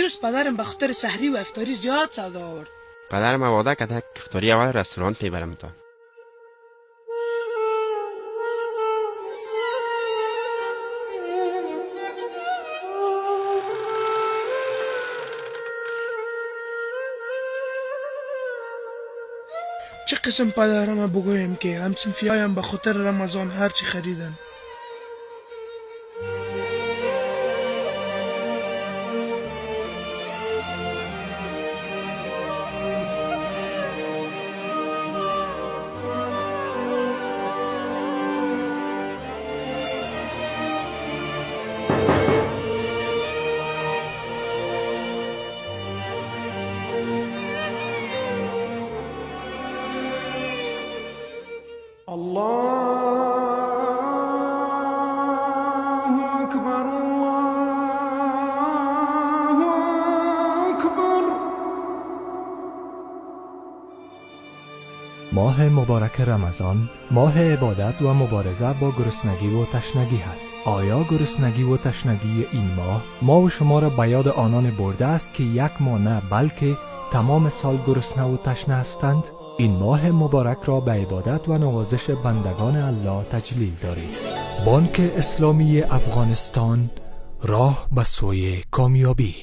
دیروز پدرم به خاطر سحری و افطاری زیاد سودا آورد. پدرم وعده کرده که افطاری اول رستوران میبرم تا. چه قسم پدرم بگویم که همصنفیایم به خاطر رمضان هرچی خریدن. الله اکبر الله اکبر. ماه مبارک رمضان ماه عبادت و مبارزه با گرسنگی و تشنگی است. آیا گرسنگی و تشنگی این ماه ما و شما را به یاد آنان برده است که یک ماه نه بلکه تمام سال گرسنه و تشنه هستند؟ این ماه مبارک را به عبادت و نوازش بندگان الله تجلیل دارید. بانک اسلامی افغانستان، راه به سوی کامیابی.